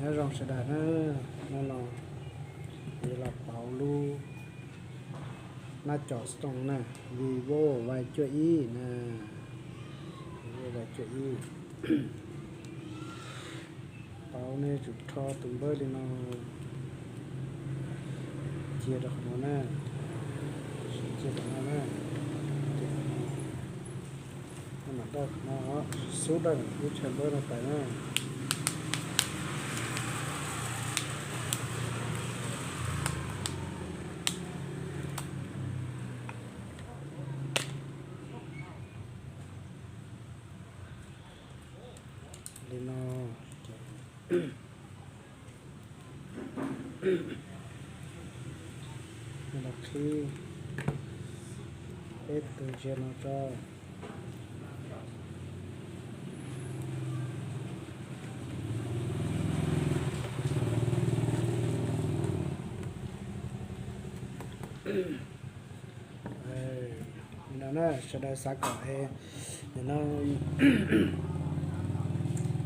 Nyob zoo sawv daws na, no los yuav los pauv lub nab co Stone na, Vivo Y cuaj ib na, Vivo Y cuaj ib. Pauv nej tsum rho tus npawb li no, cia rau qhov no na, cia rau no na, cia rau no. Mam dawj qhov no, xub dawj lub chaw npawb no pais na. Li no, los qhib peb tus ntsia no tso. Li no na, sawv daws xav kom no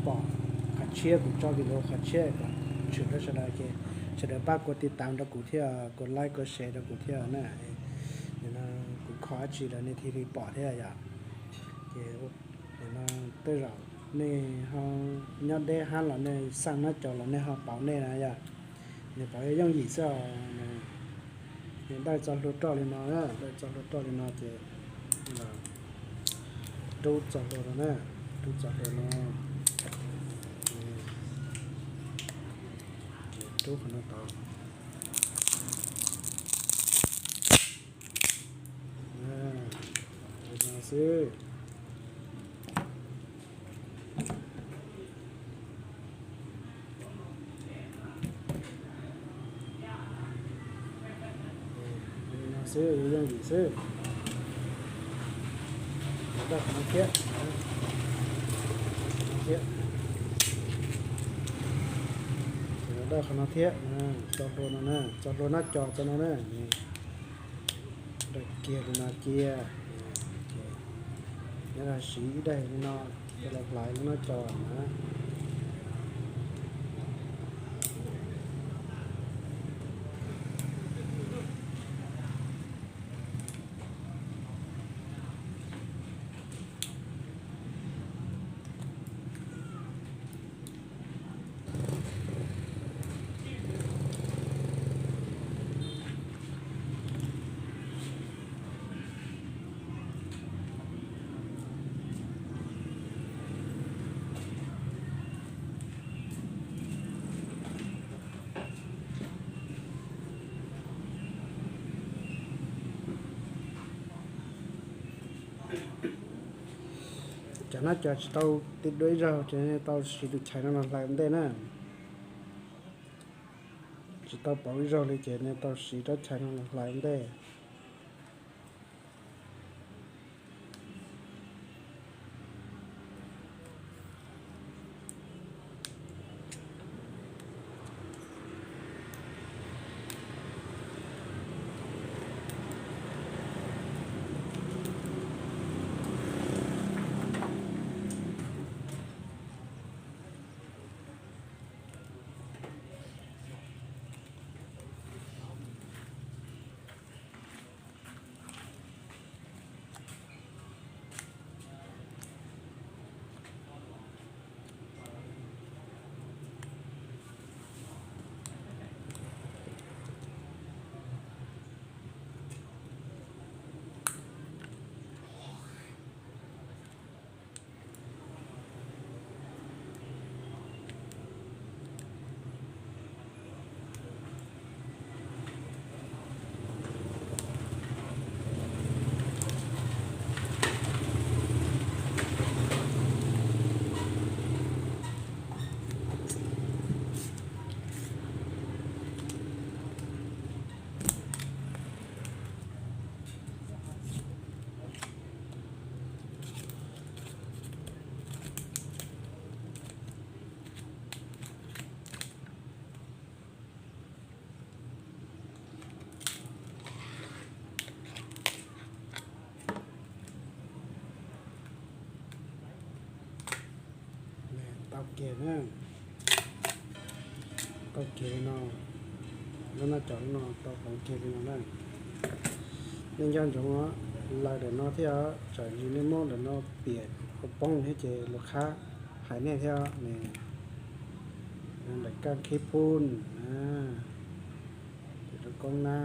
pom qhov tshiab kuv tso video qhov tshiab kom tshwm rau sawv daws ces sawv daws pab kuv tiv tam rau kuv thiab, kuv like kuv share rau kuv thiab na. Kuv kho dab tsi lawm nej thiaj li pom thiab yom. Ces no tej zaum nej ho nyob deb hab los nej xaj nab co los nej ho pauv nej na yom. Nws pauv yooj yim xwb os. Nws dawj txoj hlua roj li no, dawj txoj hlua roj li no ces rub txoj hlua no na, rub txoj hlua no, rub qhov no tod. Li no xwb. Li no xwb, yooj yim xwb. Dawj qhov no thiab, thiab, dawj qhov no thiab, txoj hlua no na, txoj hlua nab co txoj no na. Dawj kiag li no cia, nyob los siv ib daim li no coj los hlais lub nab co na. Cov nab co tsis tau tib dua ib zaug ces nej tau siv tus chais no los hlais ua ntej na. Tsis tau pauv ib zaug li ces nej tau siv rab chais no los hlais ua ntej. Tau kiag na. Tau kiag li no, lub noj cov lub no tau hloov kiag li no na. Nej nco ntsoov os, laws ntawm no thiab, tsam yus nej muab ntawm no piam ua poob thiab ces luag qhab hais nej thiab ne. Ntawm kaj khib pub na, ces rau koob na.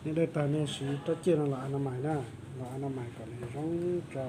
Nej dej tag nej siv rab ciaj no los a na mais na, los a na mais kom nws zoo tso.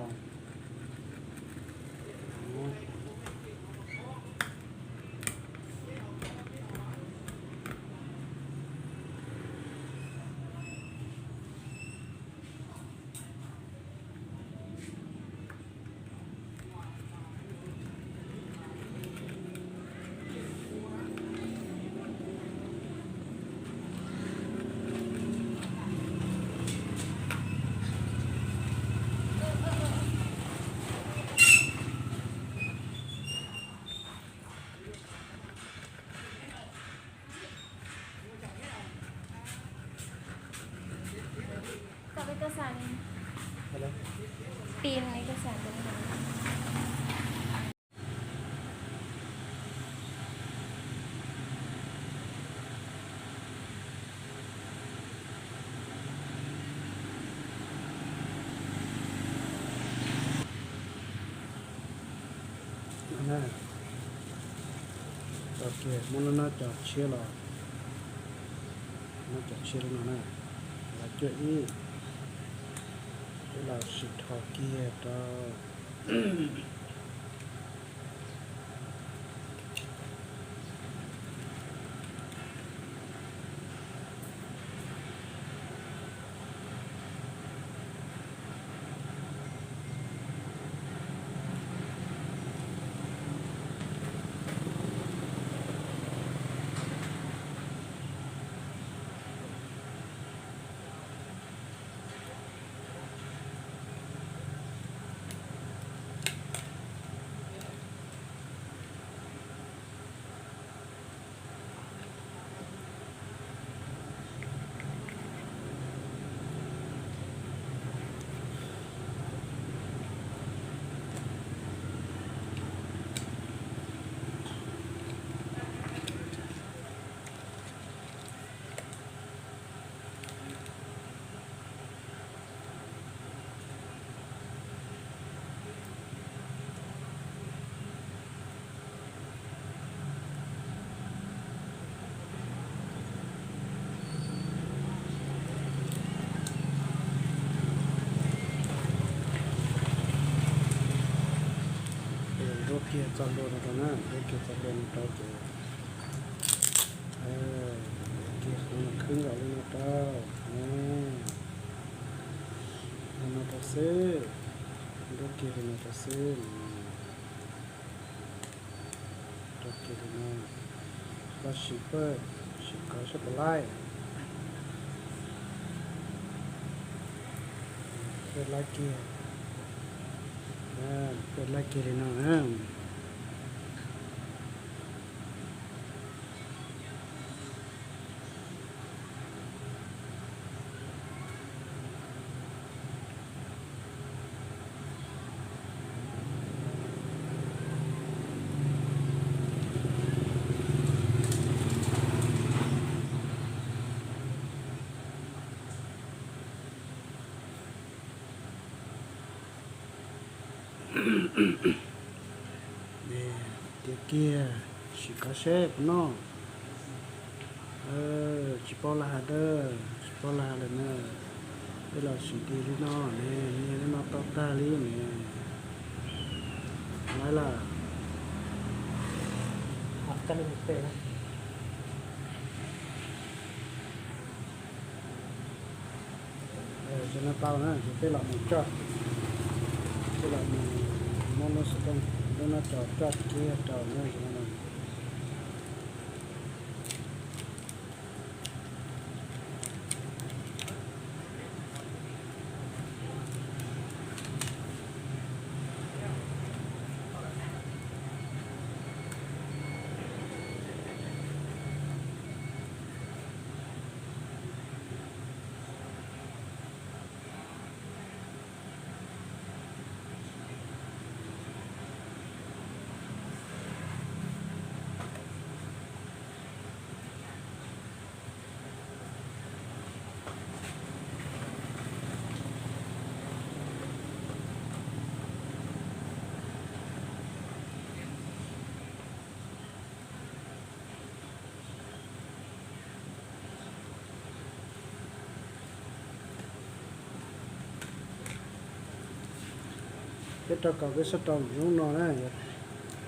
Tau kiag, muab lub noj cov tshiab los, noj cov tshiab li no na, los cuaj ib, ib los sim rho kiag rau. Nrub kiag txoj hlua no rau na, nrub kiag txoj hlua no rau ces, kiag qhov no khwb nkaus li no rau, li no rau xwb, nrub kiag li no rau xwb. Rau kiag li no, koj sim pab, sim kov saib puas laib. Peb laib kiag, peb laib kiag li no na. Tiav kiag, sim kov seb puas noj. Tsis paub laj has dab, tsis paub laj has lawm na. Peb los sim tig li no ne, niag li no tau tag li ne. Laib lawm. Ces no tau na, ces peb los mus coj, peb los mus muab lub xov tooj, lub nab cov coj kiag rau na. Peb rau kom peb sab rau lub no na,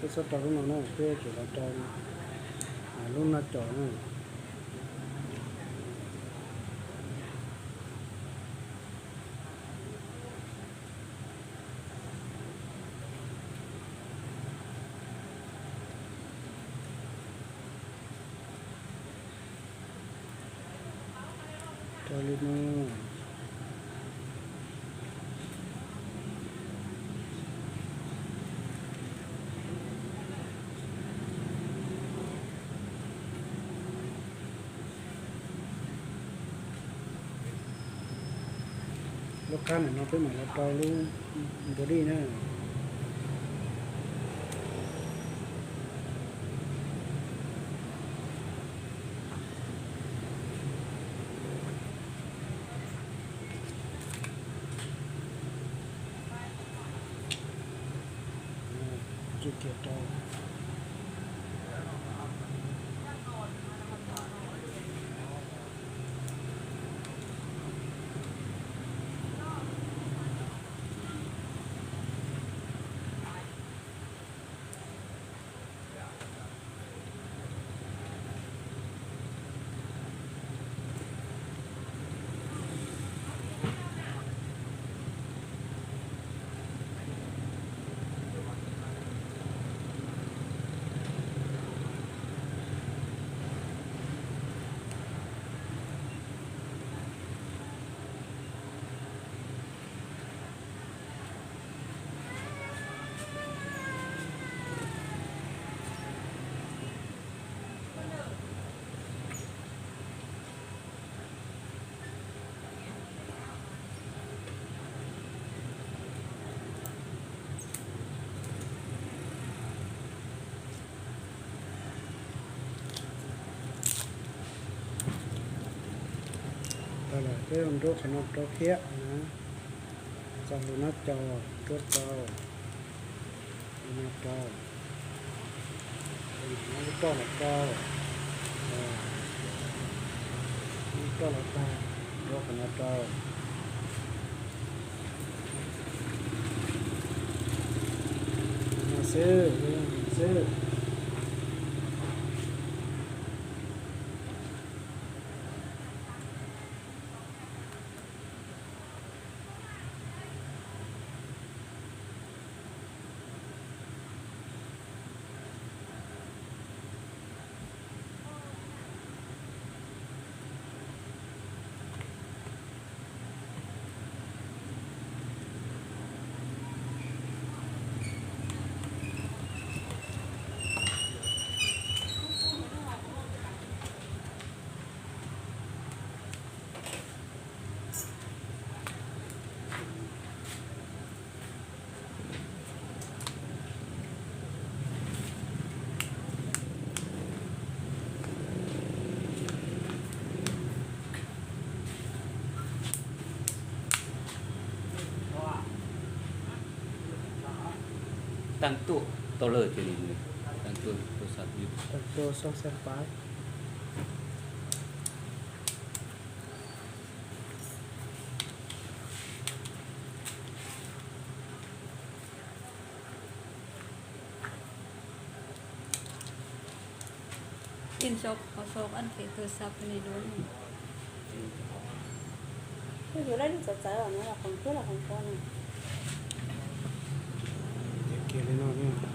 peb sab rau lub no na, peb tseem los rau lub naj cos na. Rau li no. Lub qab ntawm no peb mam los rau lub body na. Tsuj kiag rau. Tau lawm, peb nruab qhov no rau thiab na. Txog lub nab cau, nruab rau, lub nab cau, lub roj los rau, lub roj los tag, nruab qhov no rau. No xwb, xwb. Tag tuaj tau lawm ces tag tuaj tau xa pib. Tag tuaj xoob xab pab. Yuav lub txawv txawv los no los khoom cuab los khoom ko no. Kiag li no.